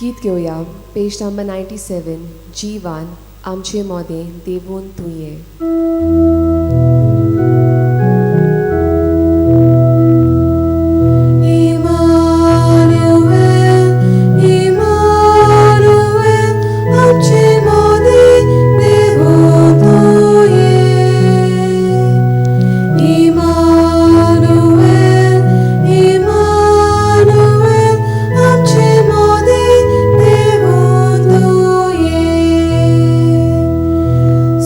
गीत घेवया पेज नंबर 97 जीवान आमचे मोदें देवून तूं ये. इमानुएल, इमानुएल, आमचे मोदें देवून तूं ये. इमानुएल, इमानुएल, आमचे मोदें देवून तूं ये.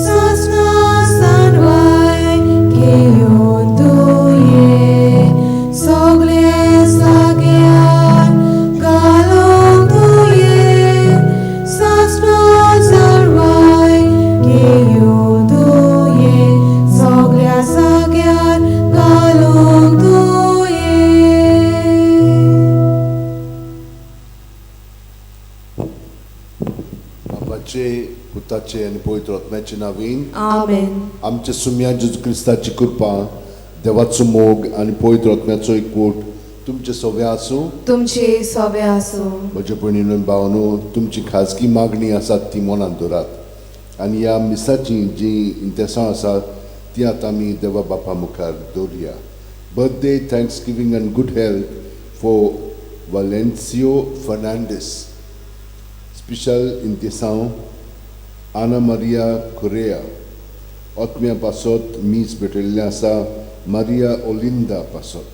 सासणा सानवाय घेवन तूं ये, सगळें जाग्यार घालून तूं ये. सासणा सानवाय घेवन तूं ये, सगळ्या जाग्यार घालून तूं ये. बापाचे, पुताचे आनी पवित्र आत्म्याचे नावीन. आमेन. आमच्या सुम्या जेजू क्रिस्ताची कृपा, देवाचो मोग आनी पवित्र आत्म्याचो एकवट तुमचे सवे आसूं. तुमचे सोबे आसूं. म्हज्या भयणीनो, भावनो, तुमची खाजगी मागणी आसात ती मनांत दवरात आनी ह्या मिसाची जी इंतेसांव आसात ती आतां आमी देवा बापा मुखार दवरुया. Birthday, thanksgiving and good health for Valencio Fernandes. Special इंतेसांव आना मारिया कोरेया. ओतम्या पासत मीस भेटयल्लें आसा मारिया ओलिंदा पासत.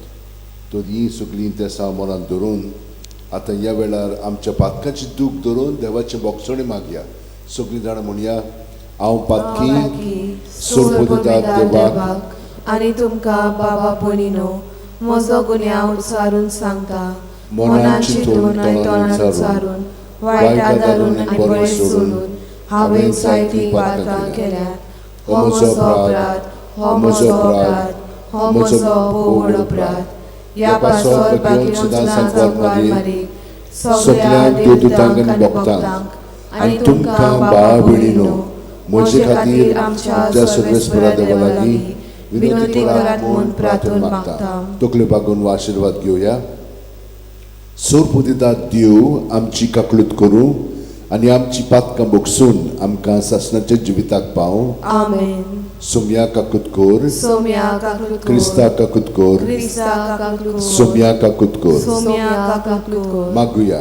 तर हीं सगळीं इंतेसांव मनांत धरून आतां ह्या वेळार आमच्या पातकाची दूख धरून देवाचे बोगसणे मागया. सगळीं जाणां म्हणया, हांव पातकी, सोडपदिता देवाक आनी तुमकां बाबा भयणीनो म्हजो गुन्यांव उच्चारून सांगता. मनान चिंतून, तोंडान उच्चारून, वायट आदारून आनी बरें सोडून हांवें जायतीं पातकां केल्यात. हो म्हजो अपराध, हो म्हजो अपराध, हो म्हजो भोव अपराध. ह्या पासत बाकी सांकवार मारी, सगळ्या देवदूतांक आनी भक्तांक आनी तुमकां भावा भयणीनो म्हजे खातीर आमच्या सर्वेस्परा देवा लागीं विनंती करात म्हूण प्रार्थना मागता. तकल्यो बागोवन आशिर्वाद घेवया. सोरपुदिता देव आमची काकळूत करूं आनी आमची पातकां भोगसून आमकां सासणाच्या जिविताक पावूं. आमेन. सोमया काकूत कोर. सोम्या काकूत कोर. क्रिस्ता काकूत कोर. क्रिस्ता काकूत कोर. सोमया काकूत कोर. सोम्या काकूत कोर. मागुया.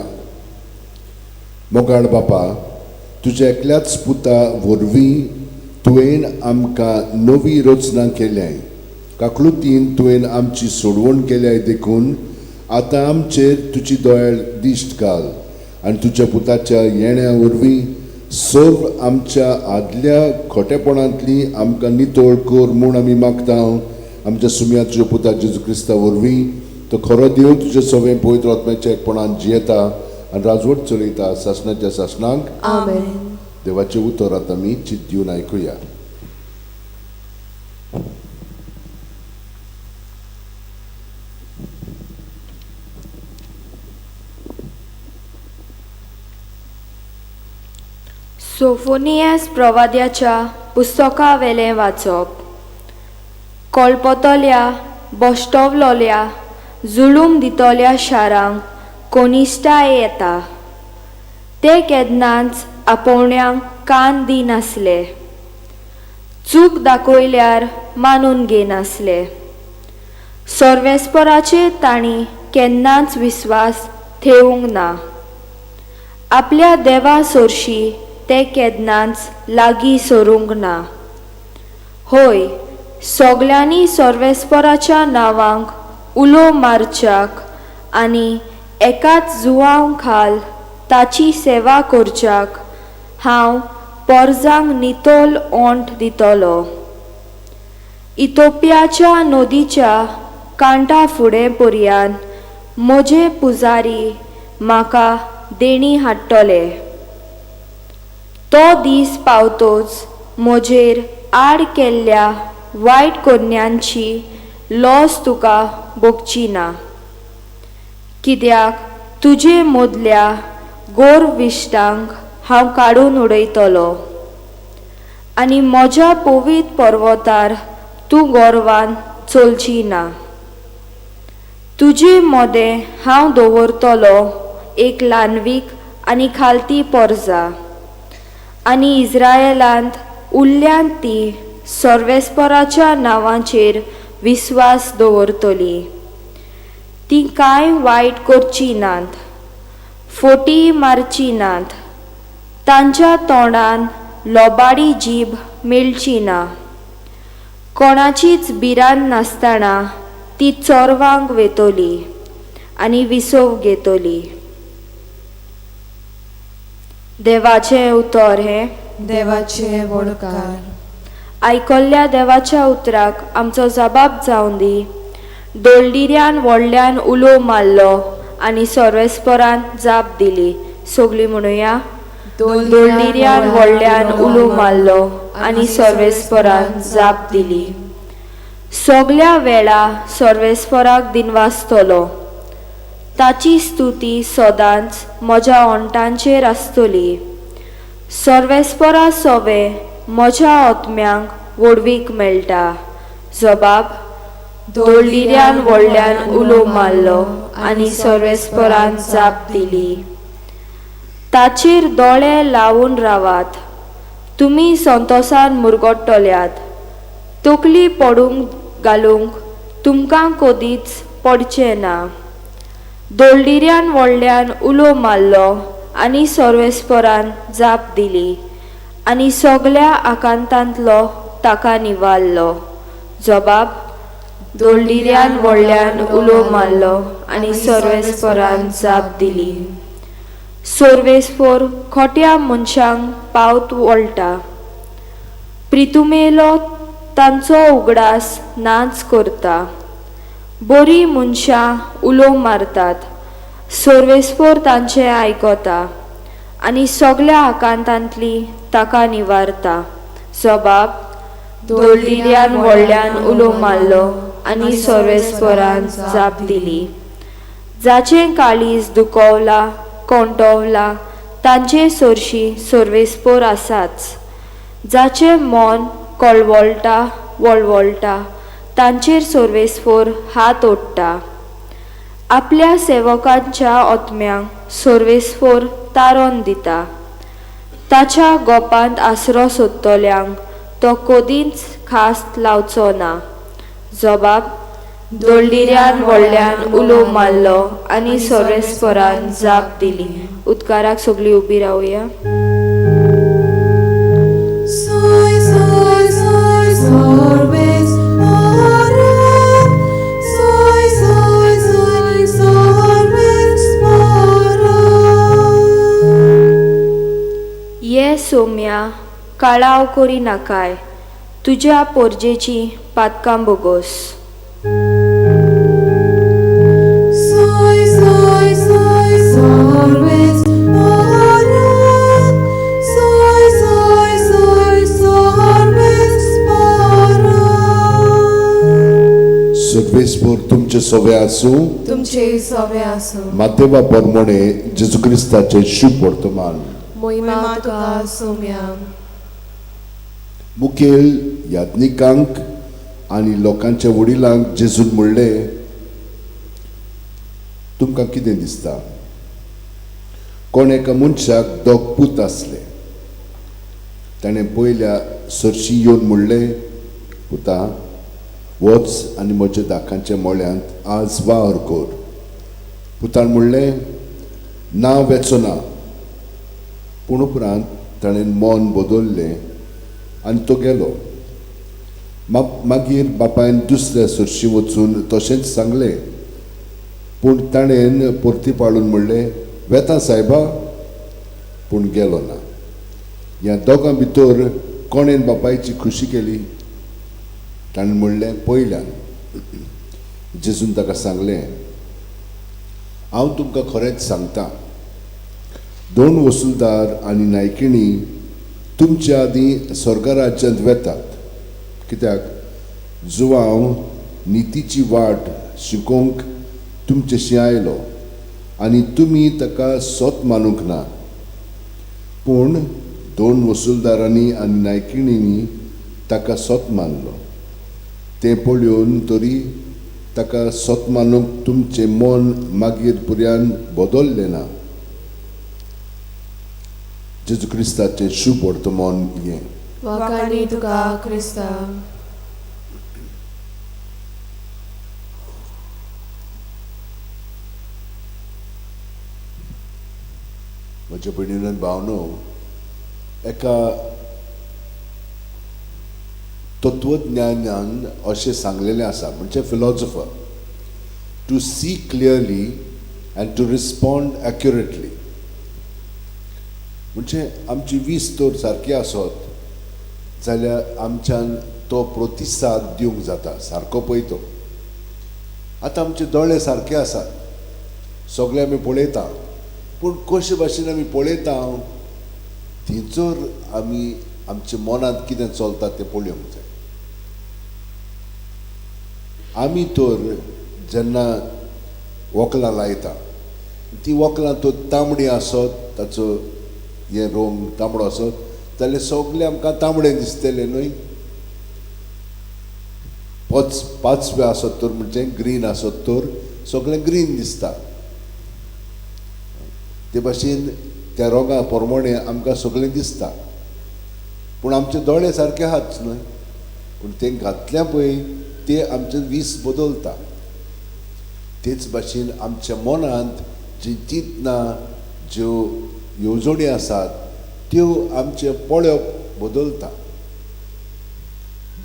मोगाळ बापा, तुज्या एकल्याच पुता वरवीं तुवें आमकां नवी रचना केल्याय. काकलुतीन तुवें आमची सोडवण केल्याय, देखून आतां आमचेर तुजी दोयाळ दिश्ट घाल आनी तुज्या पुताच्या येण्या वरवीं सर्व आमच्या आदल्या खोटेपणांतली आमकां नितळ कर म्हूण आमी मागता. आमच्या सुमया तुज्या पुता जेजू क्रिस्ता वरवीं, तो खरो देव, तुज्या सगळें पवित्र आत्म्याच्या एकपणान जियेता आनी राजवट चलयता सासणाच्या सासणाक. आमेन. देवाचें उतर आतां आमी चित दिवन आयकुया. सोफोनियस प्रवाद्याच्या पुस्तकावेलें वाचप. कोलपतल्या, बश्टवलोल्या, जुलूम दितल्या शारांक कोनिश्टाय येता. ते केन्नाच आपोवण्यांक कान दिनासले, चूक दाखयल्यार मानून घेनासले. सर्वेस्पराचेर तांणी केन्नाच विस्वास ठेवूंक ना. आपल्या देवा सोरशी ते केन्नाच लागीं सरूंक ना. होय, सगल्यांनी सर्वेस्पराच्या नांवांक उलो मारच्याक आनी एकाच जुवांव खाल ताची सेवा करच्याक हांव पोरजांक नितोल ओंठ दितलो. इथोपियाच्या नदीच्या कांठा फुडें पर्यान म्हजे पुजारी म्हाका देणी हाडटले. तो दीस पावतोच म्हजेर आड केल्ल्या वायट कोन्यांची लॉस तुका भोगची ना, कित्याक तुजे मदल्या गोरविश्टांक हांव काडून उडयतलो आनी म्हज्या पवित्र पर्वतार तूं गोरवान चलची ना. तुजे मदें हांव दवरतलो एक ल्हानवीक आनी खालती पोरजा आनी इस्रायलांत उरल्यांत ती सर्वेस्पराच्या नांवाचेर विस्वास दवरतली. ती कांय वायट करची नात, फोटी मारची नात, तांच्या तोंडान लोबाडी जीब मेळची ना. कोणाचीच भिरांत नासतना ती चोरवांक वेतली आनी विसव घेतली. देवाचें उतर हें देवाचे वडकार. आयकल्ल्या देवाच्या उतराक आमचो जबाब जावन दी. दोळडिऱ्यान व्हडल्यान उलो मारलो आनी सर्वेस्परान जाप दिली. सगळीं म्हणुया, दोळडिऱ्यान व्हडल्यान उलो मारलो आनी सर्वेस्परान जाप दिली. सगल्या वेळा सर्वेस्पराक दिनवासतलो, ताची स्तुती सदांच म्हज्या ओंठांचेर आसतली. सर्वेस्परा सोवे म्हज्या आत्म्यांक व्हडवीक मेळटा. जबाब दोळडिऱ्यान व्हडल्यान उलो मारलो आनी सर्वेस्परान जाप दिली. ताचेर दोळे लावन रावात, तुमी संतोसान मुरगट्टल्यात. तकली पडूंक घालूंक तुमकां कदीच पडचें ना. दोळडिऱ्यान व्हडल्यान उलो मारलो आनी सर्वेस्परान जाप दिली आनी सगल्या आकांतांतलो ताका निवारलो. जबाब दोळडिऱ्यान व्हडल्यान उलो मारलो आनी सर्वेस्परान जाप दिली. सर्वेस्पर खोट्या मनशांक पावत वळटा, प्रितुमेलो तांचो उगडास नाच करता. बरीं मनशां उलो मारतात, सर्वेस्पर तांचें आयकता आनी सगल्या आकांतांतली ताका निवारता. जबाब दोळडिऱ्यान व्हडल्यान उलो मारलो आनी सर्वेस्परान जाप दिली. जाचें काळीज दुखवलां कोंटवलां तांचे सरशी सर्वेस्पर आसाच. जाचें मन कळवळटा वळवळटा तांचेर सर्वेस्पर हात ओडटा. आपल्या सेवकांच्या आत्म्यांक सर्वेस्पर तारोन दिता. ताच्या गोपांत आसरो सोदतल्यांक तो कदींच खास लावचो ना. जबाब दोळडिऱ्यान व्हडल्यान उलो मारलो आनी सर्वेस्परान जाप दिली. उदकाराक सगळीं उबी रावया. सोय सोय सोय सर्वेस्परा, सोय सोय सोय सर्वेस्परा. ये सोम्या, काळाव करी नाकाय, तुज्या पोरजेची पातकां बोगोस. सोय सोय सोय सर्वेस्परा, सोय सोय सोय सर्वेस्परा. सर्वेस्पर तुमचे सोवे आसूं. तुमचे सोवे आसूं. मातेवा परमोणे जेजू क्रिस्ताचे शुभ वर्तमान. मोहिमा महिमा तुका तुका सोम्या. मुखेल याज्ञिकांक आनी लोकांच्या वडिलांक जेजून म्हणलें, तुमकां कितें दिसता? कोण एका मनशाक दोग पूत आसले. ताणें पयल्या सरशी येवन म्हणलें, पुता वच आनी म्हज्या दाकांच्या मोळ्यांत आज वावर कर. पुतान म्हणलें, ना वेचो ना. पूण उपरांत ताणें मन बदललें आनी तो गेलो. मागीर बापायन दुसऱ्या सरशी वचून तशेंच सांगलें. पूण ताणें परती पाळून म्हणलें, वेता सायबा, पूण गेलो ना. ह्या दोगां भितर कोणेन बापायची खुशी केली? ताणें म्हणलें, पयल्यान. जेजून ताका सांगलें, हांव तुमकां खरेंच सांगता, दोन वसुलदार आनी नायकिणी तुमच्या आदीं स्वर्ग राज्यांत वेतात. कित्याक जुवांव नितीची वाट शिकोवंक तुमचेशी आयलो आनी तुमी ताका सोत मानूंक ना. पूण दोन वसुलदारांनी आनी नायकिणींनी ताका सोत मानलो. तें पळोवन तरी ताका सोत मानूंक तुमचें मन मागीर पुर्यान बदललें ना. जेजू क्रिस्ताचें शुभ वर्तमान हें. वाखाणी तुका क्रिस्ता. म्हज्या भयणीन भावनो, एका तत्वज्ञानान अशें सांगलेलें आसा, म्हणजे philosopher, to see clearly and to respond accurately. म्हणजे आमची वीज तर सारकी आसत जाल्यार आमच्यान तो प्रतिसाद दिवंक जाता सारको पळय तो. आतां आमचे दोळे सारके आसात, सगळे आमी पळयता, पूण कशे भाशेन आमी पळयता थंयसर आमी आमच्या मनांत कितें चलता तें पळोवंक जाय. आमी तर जेन्ना वकलां लायता ती वकलां तर तांबडी आसत, ताचो हें रंग तांबडो आसत जाल्यार सगळें आमकां तांबडें दिसतलें न्हय. पांचवें आसत तर म्हणजे ग्रीन आसत तर सगळें ग्रीन दिसता. ते भाशेन त्या रोगा प्रमाणे आमकां सगळें दिसता, पूण आमचे दोळे सारके आहात न्हय, पूण ते घातल्या पळय ते आमचे वीस बदलता. तेच भाशेन आमच्या मनांत जी चिंतनां ज्यो येवजण्यो आसात त्यो आमचें पळोवप बदलता.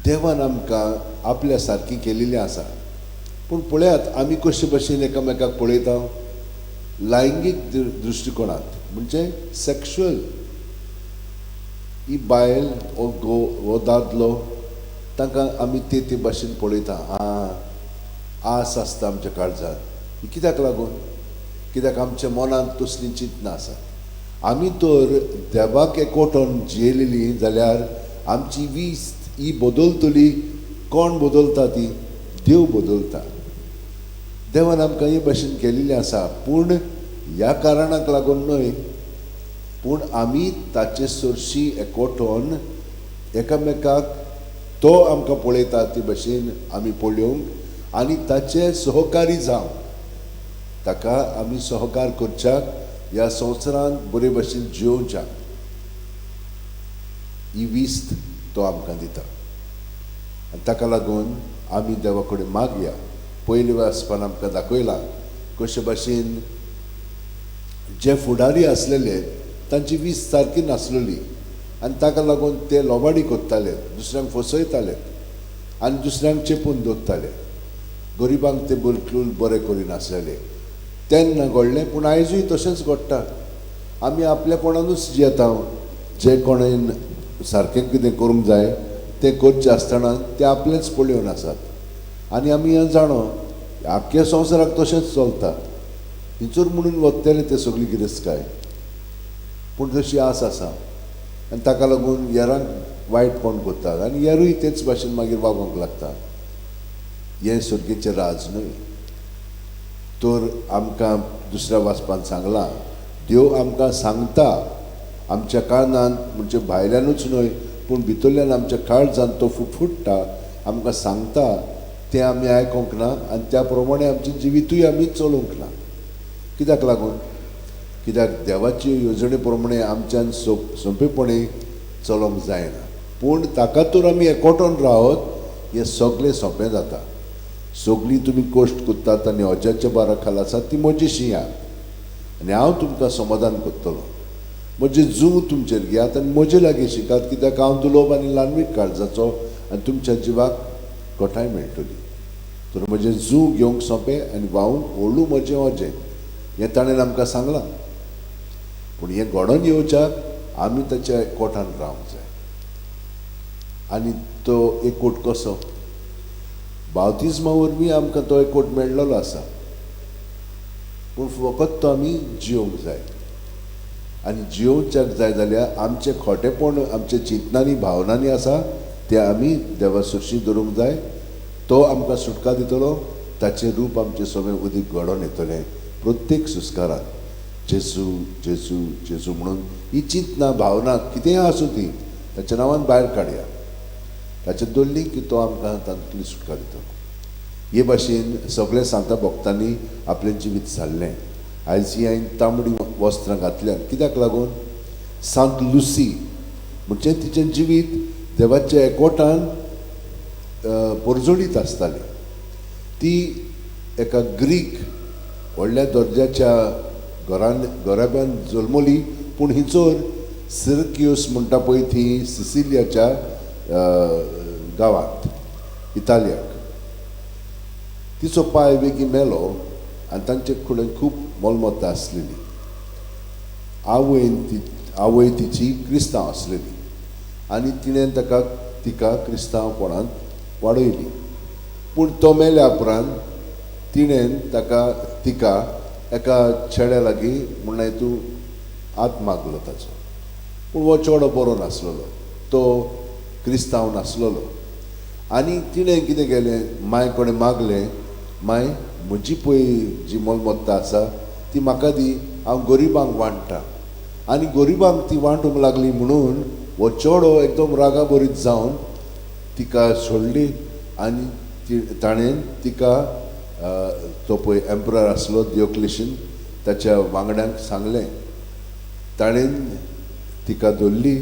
देवान आमकां आपल्या सारकी केलेली आसा, पूण पळयात आमी कशे भाशेन एकामेकाक पळयता लैंगीक दृश्टिकोणांत, म्हणजे सेक्शुअल. ही बायल हो घोव हो दादलो तांकां आमी ते ते भाशेन पळयता. आं, आस आसता आमच्या काळजांत. ही कित्याक लागून? कित्याक आमच्या मनांत तसलीं चिंतनां आसात. आमी तर देवाक एकवटून जियेलेली जाल्यार आमची वीस ही बदलतली. कोण बदलता ती? देव बदलता. देवान आमकां हे भाशेन केलेलें आसा, पूण ह्या कारणाक लागून न्हय, पूण आमी ताचे सरशी एकवटून एकामेकाक तो आमकां पळयता ते भाशेन आमी पळोवंक आनी ताचे सहकारी जावंक, ताका आमी सहकार करच्याक ह्या संवसारांत बरे भाशेन जियोवच्याक ही विस्त तो आमकां दिता. आनी ताका लागून आमी देवा कडेन मागया. पयले वाचपान आमकां दाखयलां कशे भाशेन जे फुडारी आसलेले तांची वीज सारकी नासलेली आनी ताका लागून ते लोबाडी करताले, दुसऱ्यांक फसयताले आनी दुसऱ्यांक चेपून दवरताले, गरिबांक ते बिलकूल बरें करिनासलेले. तेन्ना घडलें, पूण आयजूय तशेंच घडटा. आमी आपल्यापणानूच जियेता. जे कोणेन सारकें कितें करूंक जाय तें करचें आसतना ते आपलेंच पळोवन आसात. आनी आमी हें जाणो आख्ख्या संवसाराक तशेंच चलता. हिचूर म्हणून वतले ते सगळी गिरेस्तकाय, पूण तशी आस आसा आनी ताका लागून हेरांक वायटपण करतात आनी हेरूय तेच भाशेन मागीर वागोवंक लागता. हें सर्गेचें राज न्हय. तर आमकां दुसऱ्या वाचपान सांगलां, देव आमकां सांगता आमच्या कारणान, म्हणजे भायल्यानूच न्हय पूण भितरल्यान आमच्या काळजान तो फुटफुट्टा, आमकां सांगता तें आमी आयकोंक ना आनी त्या प्रमाणे आमचें जिवितूय आमी चलोवंक ना. कित्याक लागून? कित्याक देवाची येवजणे प्रमाणे आमच्यान सोंपेपणी चलोवंक जायना, पूण ताका तर आमी एकवटून रावत हें सगळें सोंपें जाता. सगळीं तुमी कश्ट करतात आनी अजाच्या बारा खाला आसात ती म्हजी शियात आनी हांव तुमकां समाधान करतलो. म्हजें जूं तुमचेर घेयात आनी म्हजे लागीं शिकात, कित्याक हांव दुलोब आनी ल्हानवीक काळजाचो आनी तुमच्या जिवाक कोठाय मेळटली. तर म्हजें जूं घेवंक सोंपें आनी व्हांवूंक व्हडू म्हजें अजें, हें ताणें आमकां सांगलां. पूण हें घडोवन येवच्याक आमी ताच्या कोठान रावंक जाय. आनी तो एकवट कसो? बावतिज्मा वरवीं आमकां तो एकवट मेळ्ळलो आसा, पूण फकत तो आमी जियोवंक जाय. आनी जियोवच्याक जाय जाल्यार आमचें खोटेपण आमच्या चिंतनांनी भावनांनी आसा तें आमी देवा सरशी धरूंक जाय. तो आमकां सुटका दितलो, ताचें रूप आमचें सगळें उदीक घडोवन येतलें प्रत्येक सुस्कारान. जेजू जेजू जेजू म्हणून ही चिंतनां भावना कितेंय आसूं ती ताच्या नांवान भायर काडया, ताचेर दवरली की तो आमकां तातूंतली सुटका दितलो. हे भाशेन सगळे सांता भक्तांनी आपलें जिवीत सारलें. आयज ही हांवें तांबडी वस्त्रां घातल्यात कित्याक लागून? सांत लुसी म्हणजे तिचें जिवीत देवाच्या एकवटान परजळीत आसतालें. ती एका ग्रीक व्हडल्या दर्जाच्या घरान घराब्यान जल्मली, पूण हिचोर सिरक्यूस म्हणटा पळय ती सिसिलियाच्या गांवांत इतालियाक. तिचो पांय वेगीं मेलो आनी तांचे कडेन खूब मोलमत्ता आसलेली. आवयन ती आवय तिची क्रिस्तांव आसलेली आनी तिणें ताका तिका क्रिस्तांवपणांत वाडयली. पूण तो मेल्या उपरांत तिणें ताका तिका एका चेड्या लागीं म्हणल्यार तूं हात मागलो ताचो. पूण हो चेडो बरो नासलेलो, तो क्रिस्तांव नासलेलो. आनी तिणें कितें केलें, मांय कडेन मागलें, मांय म्हजी पळय जी मोलमत्ता आसा ती म्हाका दी, हांव गरिबांक वांट्टा. आनी गरिबांक ती वांटूंक लागली म्हणून हो चेडो एकदम रागाभरीत जावन तिका सोडली आनी ती ताणें तिका तो पळय एम्परर आसलो दियोक्लेशन ताच्या वांगड्यांक सांगलें. ताणें तिका धरली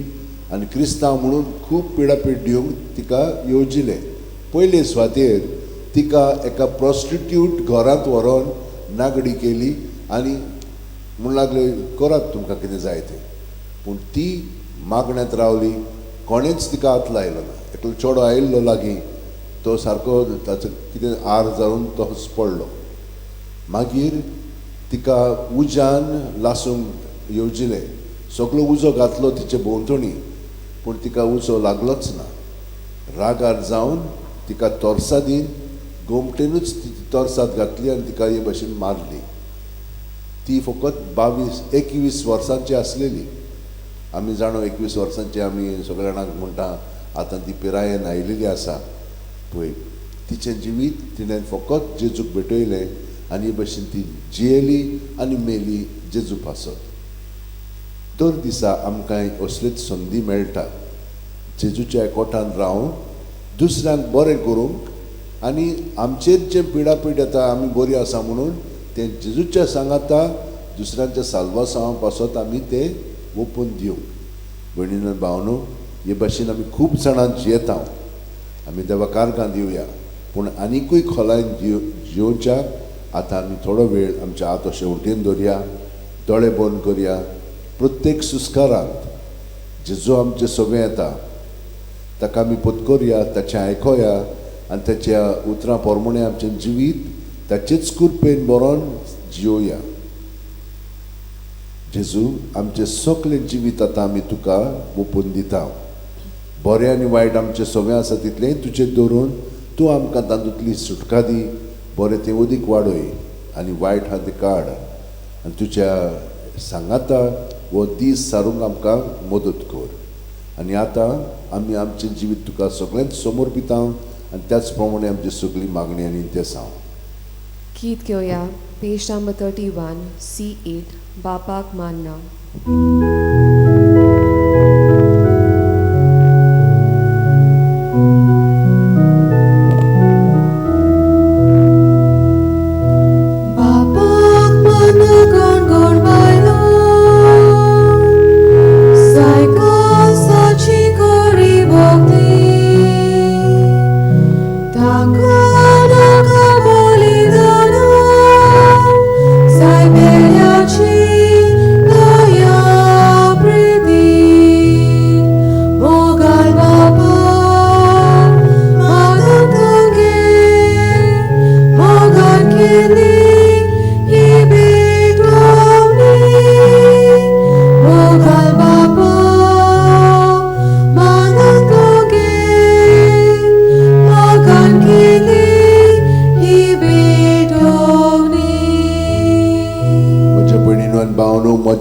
आनी क्रिस्तांव म्हणून खूब पिडापीड दिवंक तिका येवजिलें. पयले सुवातेर तिका एका प्रोस्टिट्यूट घरांत व्हरोन नागडी केली आनी म्हूण लागले करात तुमकां कितें जाय तें. पूण ती मागण्यांत रावली, कोणेंच तिका हात लायलो ना. एकलो चेडो आयिल्लो लागीं, तो सारको ताचो कितें आर जावन तो पडलो. मागीर तिका उज्यान लासूंक येवजिलें, सगलो उजो घातलो तिचे भोंवतणी, पूण तिका उजो लागलोच ना. रागार जावन तिका तोरसादीन गोमटेनूच ती तोरसाद घातली आनी तिका हे भशेन मारली. ती फकत 22-21 वर्सांची आसलेली. आमी जाणो 21 वर्सांची आमी सगळ्या जाणांक म्हणटा आतां ती पिरायेन आयिल्ली आसा. पळय तिचें जिवीत तिणें फकत जेजूक भेटयलें आनी हे भशेन ती जियेली आनी मेली जेजू पासत. दर दिसा आमकां असलीच संदी मेळटा जेजूच्या एकवटान रावन दुसऱ्यांक बरें करूंक आनी आमचेर जें पिडापीड येता आमी बरी आसा म्हणून तें जेजूच्या सांगाता दुसऱ्यांच्या साल्वासांवा पासत आमी तें ओपून दिवंक. भयणीन भावनो, हे भाशेन आमी खूब जाणां जियेता, आमी देवा कारगां दिवया, पूण आनिकूय खोलायन जियोवच्याक आतां आमी थोडो वेळ आमच्या हात अशें उटेन दवरया, दोळे बंद करया. प्रत्येक सुस्कारांत जेजू आमचें सगळें येता ताका आमी पत्करया, ताचें आयकोया आनी ताच्या उतरां प्रमाणें आमचें जिवीत ताचेच कृपेन बरोवन जियोया. जेजू आमचें सगळें जिवीत आतां आमी तुका ओपून दिता. बरें आनी वायट आमचें सगळें आसा तितलें तुजेर दवरून तूं आमकां तातूंतली सुटका दी. बरें तें उदीक वाडय आनी वायट आहा तें काड आनी तुज्या सांगाता हो दीस सारूंक आमकां मदत कर. आनी आतां आमी आमचें जिवीत तुका सगळ्यांत समर्पिता आनी त्याच प्रमाणे आमची सगळी मागणी आनी तेसांव. गीत घेवया पेज नंबर 31 C8 बापाक मानना.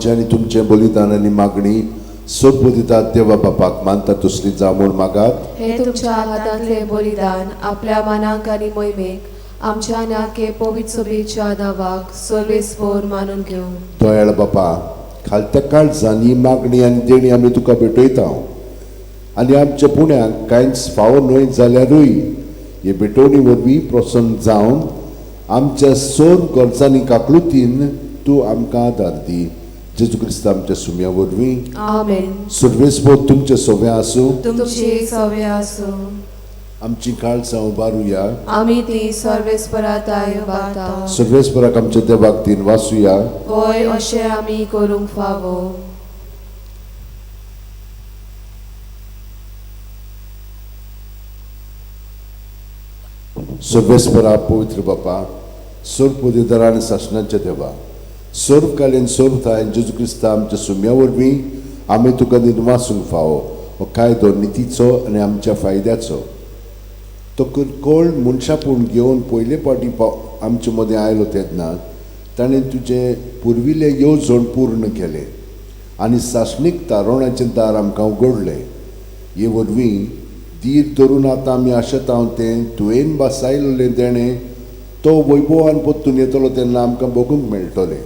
आनी तुमचें बलिदान आनी मागणी सोप दितात देवा बापाक मानता तसली जावं म्हूण मागात. हे तुमच्या हातांतलें बलिदान आपल्या मनाक आनी मोहिमेक आमच्या नाके पवित्र सभेच्या नांवाक सर्वेस्पोर मानून घेवं. दयाळ बापा, खालत्या काळजान ही मागणी आनी देणी आमी तुका भेटयता आनी आमच्या पुण्याक कांयच फावो न्हय जाल्यारूय हे भेटवणी वरवीं प्रसन्न जावन आमच्या सोर गरजांनी काकलुतीन तूं आमकां आदार दी. जेजू क्रिस्त आमच्या सुम्या वरवीं. आमेन. सर्वेस्पोर तुमचे सोवे आसूं. तुमची सवे आसूं. आमची काळजां उबारुया. आमी ती सर्वेस्पराताय उबारता. सर्वेस्पराक आमच्या देवाक दिन वासुया. होय, अशें आमी करूंक फावो. सर्वेस्परा पवित्र बापा, सर्व पदवीधरा आनी सासणाच्या देवा, सर्वकालीन सर्वथाय जेजू क्रिस्ता आमच्या सुम्या वरवीं आमी तुका दिनवासूंक फावो हो कायदो नितीचो आनी आमच्या फायद्याचो. तो कोळ मनशापूण घेवन पयले फावटी आमचे मदें आयलो तेन्ना ताणें तुजें पुर्विल्लें येवजण पूर्ण केलें आनी सासणीक तारोणाचें दार आमकां उगडलें. हे वरवीं धीर धरून आतां आमी आशेता तें तुवें बासायलें देणें तो वैभवान परतून येतलो तेन्ना आमकां बगूंक मेळटलें.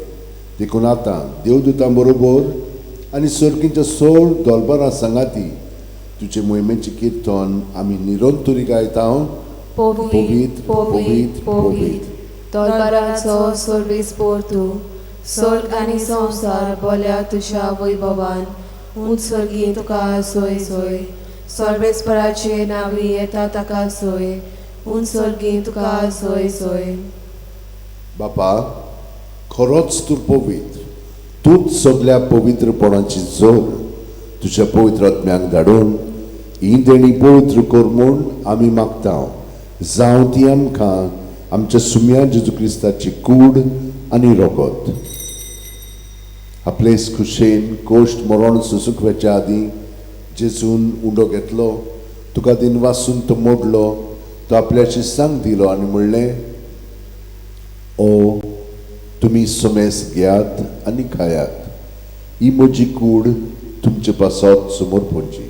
देखून आतां देवदूतां बरोबर आनी सर्गीच्या सोळ दोलबरां सांगाती तुजे मोहिमेचें किर्तन आमी निरंतरी गायता. पवित्र, पवित्र, पवित्र तलवाराचो सर्वेस्पोर तूं, स्वर्ग आनी संवसार बोल्या तुज्या वैभवान. उंच सर्गी तुका सोय सोय, सर्वेस्पराचे नांवी येता ताका सोय, उंच सर्गी तुका सोय सोय. बापा, खरोच तूं पवित्र, तूंच सगल्या पवित्रपणाची जोड. तुज्या पवित्र आत्म्याक धाडून ही देणी पवित्र कर म्हूण आमी मागता. जावं ती आमकां आमच्या सुम्या जेजू क्रिस्ताची कूड आनी रोगत. आपलेच खुशेन कोश्ट मरण सोसूंक वचच्या आदीं जेजून उंडो घेतलो, तुका दिनवासून तो मोडलो, तो आपल्याशी सांग दिलो आनी म्हणलें, ओ तुमी समेस घेयात आनी खायात, ही म्हजी कूड तुमचे पासत समर्पणची.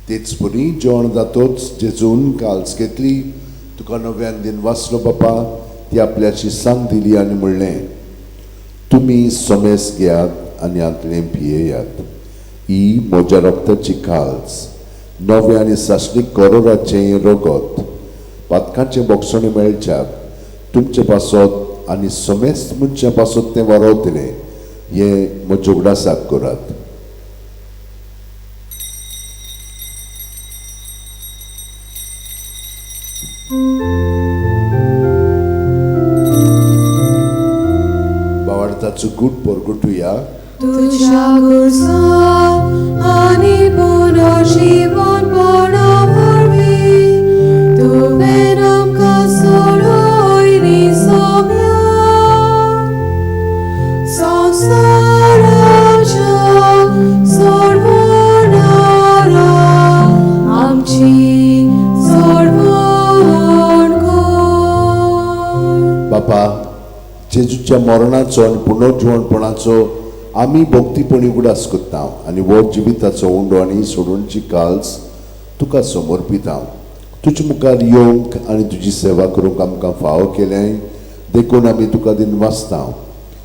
तेच परी जेवण जातोच जेजून काल्स घेतली, तुका नव्यान दिन वाचलो बापा, ती आपल्याची सांग दिली आनी म्हणलें, तुमी समेस घेयात आनी हांतलें पियेयात, ही म्हज्या रक्ताची काल्स, नव्या आनी सासणीक करोराचें रगत, पातकांचें बोगसणें मेळच्याक तुमचे पासत आनी समेस्त मनशां पासत तें वारोवतलें, हें म्हज्या उगडासाक करात. बावार्थाचो गूट परगटुया. तुज्या गुरसान आनी पुनर्जीवनपणा वरवीं तुवें आमकां सोडयली सोम्या, संवसाराच्या सोडवणारा आमची सोडवण कर. बापा, जेजूच्या मरणाचो आनी पुनर्जिवणपणाचो आमी भक्तीपणी उगडास करता आनी हो जिविताचो उंडो आनी सोडूनची काल्स तुका समर्पिता. तुजे मुखार येवंक आनी तुजी सेवा करूंक आमकां फावो केलें देखून आमी तुका दिन वाचता.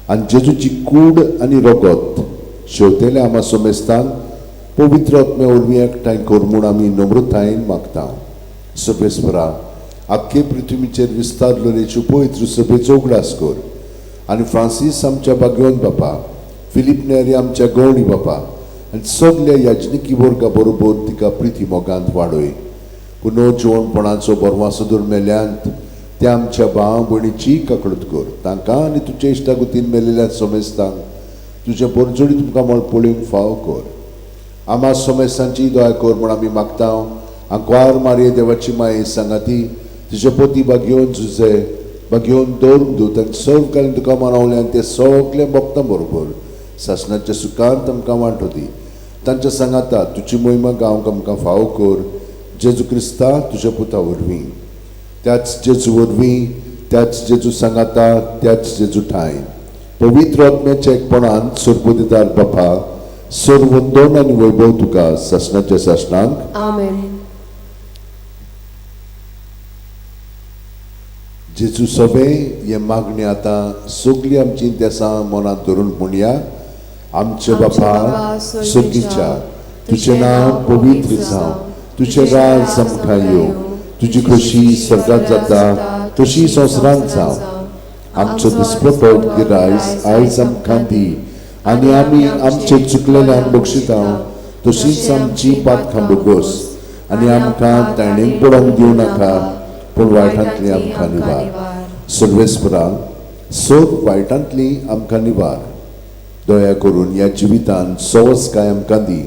आनी जेजूची कूड आनी रगत शेवतेल्या आमा सोमेस्तान पवित्र आत्म्या वरवीं एकठांय कर म्हूण आमी नम्रतायेन मागता. सर्वेस्परा, आख्खे पृथ्वीचेर विस्तारलेलेच्यो पवित्र सभेचो उगडास कर आनी फ्रांसीस आमच्या भाग्यवंत बापा, फिलीप नेरी आमच्या गवणी बापा आनी सगल्या याजनिकी वर्गा बरोबर तिका प्रिती मोगांत वाडय. पुनर्जिवणपणाचो बरवासो दर मेल्यांत त्या आमच्या भाव भयणीची काकळूत कर. तांकां आनी तुज्या इश्टागतीन मेलेल्या सोमेस्तांक तुज्या बरजोडी तुमकां म्हण पळोवंक फावो कर. आमा सोमेस्तांची दया कर म्हूण आमी मागता. आंकवार मारये देवाची माये सांगाती तुजे पोती बागेवन झुजे बागेवन दवरूंक दूत आनी सर्व तुका मानवल्यान ते सगळे भक्तां बरोबर सासणाच्या सुखांत आमकां वांटो दी. तांच्या सांगाता तुजी मोहिमा गावंक आमकां फावो कर. जेजू क्रिस्ता तुज्या पुता वरवीं, त्याच जेजू वरवीं, त्याच जेजू सांगाता, त्याच जेजू ठांय पवित्र आत्म्याच्या एकपणान सोरपुदिदार बापा, सर्व वंदन आनी वैभव तुका सासणाच्या सासणांक. आमेन. जेजू सभे हे मागणी आतां सगळीं आमची देसां मनांत धरून म्हणया. आमचे बापा सर्गीच्या, तुजें नांव पवित्र जावं, तुजें राज आमकां येवं, तुजी खोशी स्वर्गांत जाता तशी संवसारांत जावं. आमचो दिसपटो गिरायस आयज आमकां दी आनी आमी आमचे चुकलेल्यान बक्षिता तशीच आमची पातकां बोगोस आनी आमकां ताणें पडोवंक दिवं नाका पूण वायटांतली आमकां निवार. सर्वेस्परा सोद वायटांतली आमकां निवार. दया करून ह्या जिवितान सवसकाय आमकां दी.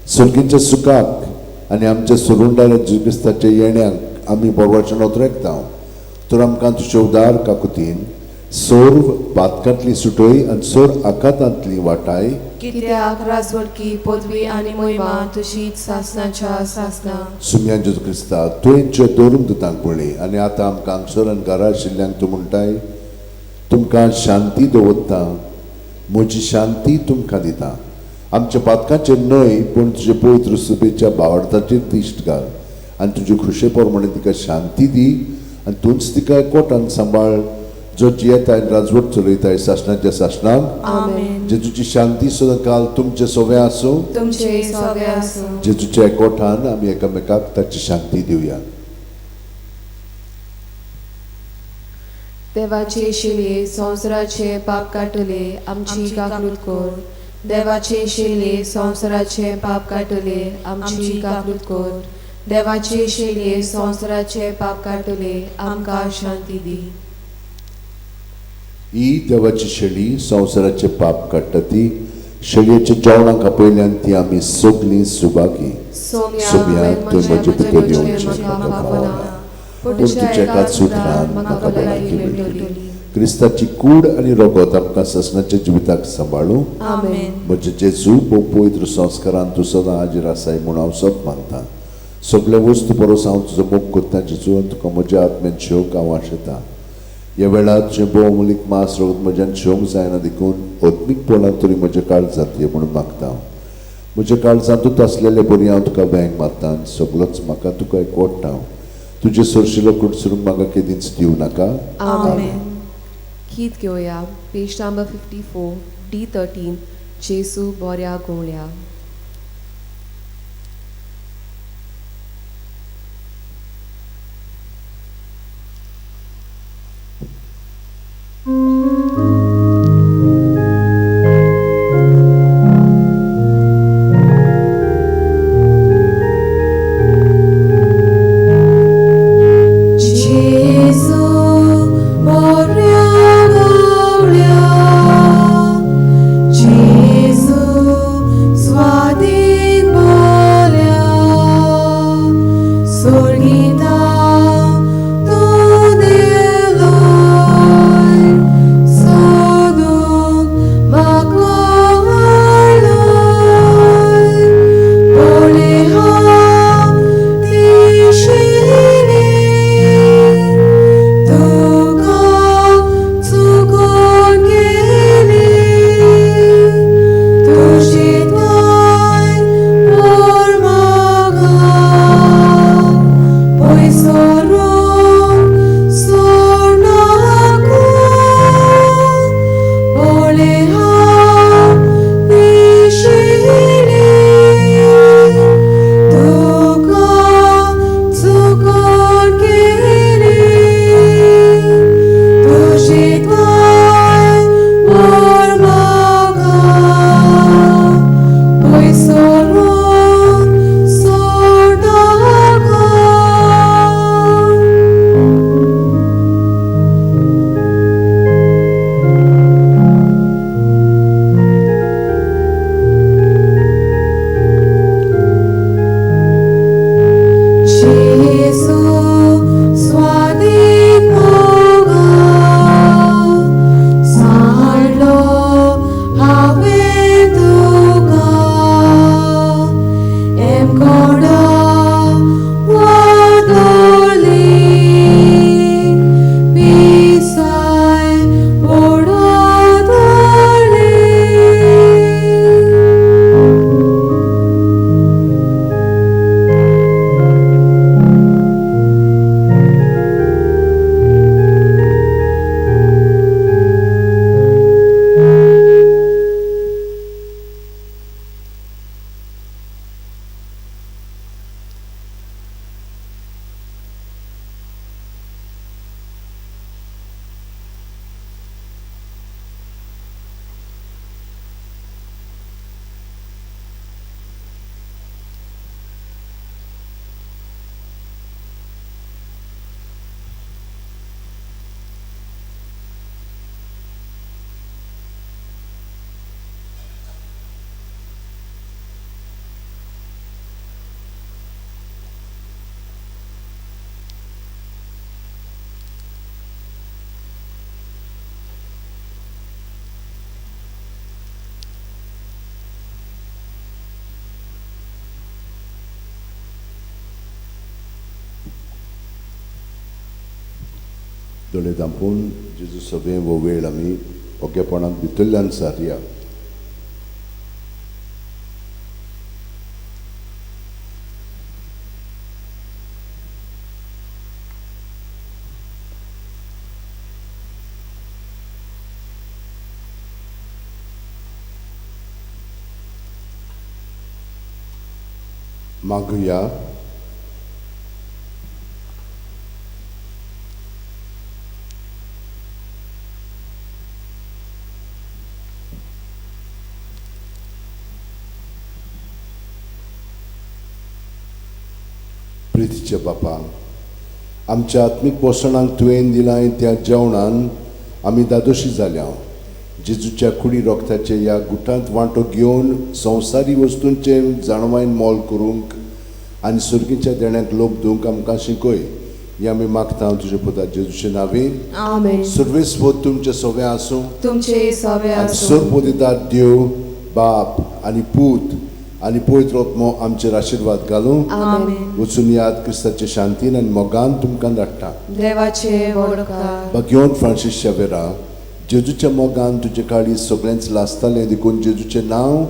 सर्गीच्या सुखाक आनी आमच्या सुरुंडार जेजू क्रिस्ताच्या येण्याक आमी बरोवपाचें नोतरेकता तर आमकां तुजे उदार काकुतीन सर्व पातकांतली सुटय आनी सर्व आकातांतली वाटाय. कित्याक राजवटकी पदवी आनी मोहिमा तुजीच सासनाच्या सासना. सुम्या जेजू क्रिस्ता तुवें ज्यो दवरून दुतांक पळय आनी आतां आमकां हांगसर आनी घरा आशिल्ल्यांक तूं म्हणटाय तुमकां शांती दवरता, म्हजी शांती तुमकां दिता. आमच्या पातकांचेर न्हय पूण तुजे पवित्र सुबेच्या बावडताचेर दिश्ट घाल आनी तुजे खुशे प्रमाणे तिका शांती दी आनी तूंच तिका कोटान सांबाळ जो जियेताय राजवट चलयताय सासणाच्या सासणाक. आमेन. जेजूची शांती सदांकाल तुमचे सोवे आसूं. तुमचे सगळे आसूं. जेजूच्या एकवटान आमी एकामेकाक ताची शांती दिवया. देवाचे शिले संवसाराचे पाप काडटले आमची काकूत कर. देवाचे शिले संवसाराचे पाप काडटले आमची काकूत कर. देवाचे शिले संवसाराचे पाप काडटले आमकां शांती दी. ही देवाची शेळी संवसाराचे पाप काडटा ती शेळयेच्या जेवणाक आपयल्यान ती आमी सगळीं सुभागी. सोम्या तुवें म्हजे भितर येवचें म्हाका फावना, पूण तुज्या एकाच उतरान म्हाका भलायकी मेळटली. क्रिस्ताची कूड आनी रगत आमकां ससनाच्या जिविताक सांबाळूं. आमेन. म्हजे जेजू भोव पवित्र संस्कारान तूं सदां हाजीर आसाय म्हूण हांव सत मानता. सगळे वस्तू परस हांव तुजो मोग करता जेजू आनी तुका म्हज्या आत्म्यान शेवक हांव आशेतां. ह्या वेळार तुजें भोव अमूलीक मास रगत म्हज्यान शेवंक जायना देखून आत्मीकपणान तरी म्हज्या काळजांत ये म्हणून मागता हांव. म्हज्या काळजांतूच आसलेले बरी हांव तुका वेंग मारता आनी सगलोच म्हाका तुका एकवटा हांव. तुजें सरशिलो कुडसरूंक म्हाका केदींच दिवं नाका. आमेन. गीत घेवया पेज नंबर 54 D13 जेजू बोऱ्या गोवळ्या. जेजू बोऱ्या गोवळ्या, जेजू स्वा दोळे धांपून जेजू सगळें हो वेळ आमी ओगेपणांत भितरल्यान सारया. मागुया. प्रितीच्या बापा, आमच्या आत्मीक पोशणाक तुवें दिलां त्या जेवणान आमी दादोशी जाल्या. जेजूच्या कुडी रोगताचे ह्या गुटांत वांटो घेवन संवसारी वस्तूंचे जाणवायन मोल करूंक आनी सुर्गीच्या देण्याक लोक दिवंक आमकां शिकय. हे आमी मागता तुज्या पुता जेजूचे नांवेन. आमेन. सर्वेस्पोत तुमचे सगळे आसूं, तुमचे सवे आसूं. सर्वपोदितार देव बाप आनी पूत आनी पवित्र आत्मो आमचेर आशिर्वाद घालूं. आमेन. वचून याद क्रिस्ताचे शांतीन आनी मोगान तुमकां धाडटा. देवाचे वडकार. भगयोन फ्रांसीस शेवेरा, जेजूच्या मोगान तुजे काळी सगळेंच लासतालें देखून जेजूचें नांव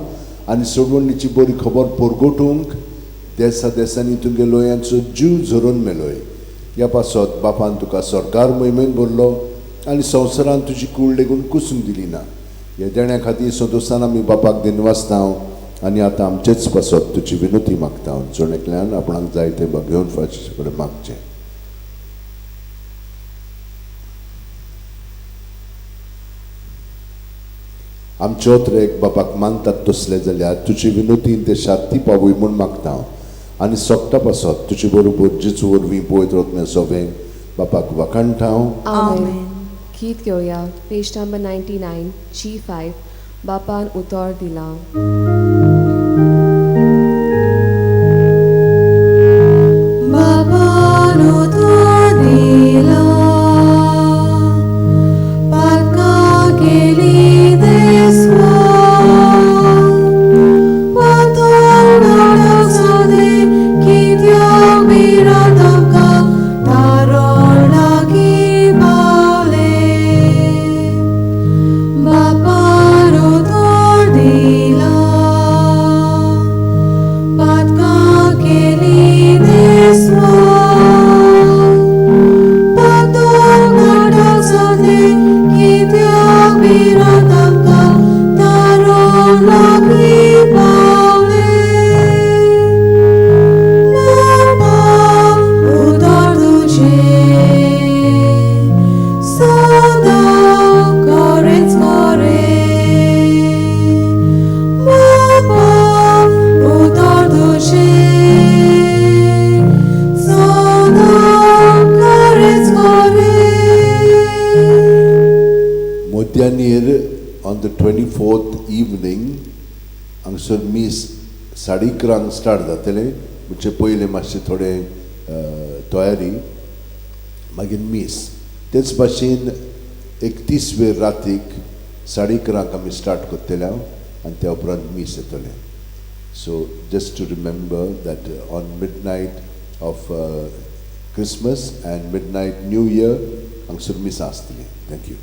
आनी सोडवणीची बरी खबर परगटूंक देसा देसांनी तुमगे लोयांचो जीव झरोवन मेलोय. ह्या पासत बापान तुका सरकार मोहिमेन भरलो आनी संवसारान तुजी कूड लेगून कुसूंक दिली ना. ह्या देण्या खातीर संतोशान आमी बापाक दिनवासता आनी आतां आमचेच पासत तुजी विनोती मागता. जण एकल्यान आपणाक जाय तें भगयोन फ्रांसीसा कडेन मागचें. आमचे ओत्रेक बापाक मानतात तसले जाल्यार तुजी विनोतीन ते शांती पावय म्हूण मागता आनी सोगटा पासत तुजे बरोबर जेजू वरवीं पवित्र आत्म्या सोबें बापाक वाखाणटा. आमेन. गीत घेवया पेज नंबर 99 G5. बापान उतर दिलां. बापान उतर दिलां, पातकां केली देसवा, पातळ नाटक सोदे कित्याक भिरांत आमकां तारण लागीं पावलें. बापान उतर दिलां, पातकां केली देसवा, पातळ नाटक सोदे कित्याक भिरांत आमकां तारण लागीं पावलें. बापा उतर तुजें सदां खरेंच खरें, बापा उतर तुजें सदां खरेंच खरें. मध्यानीर ऑन the 24th evening हांगसर मीस 11:30 स्टार्ट जातलें. म्हणजे पयलें मातशें थोडें तयारी, मागीर मीस. तेच भाशेन 31 वेर रातीक 11:30 आमी स्टार्ट करतले आनी त्या उपरांत मीस येतलें. So just to remember that on midnight of Christmas and midnight new year हांगसर मिसां आसतलीं. Thank you.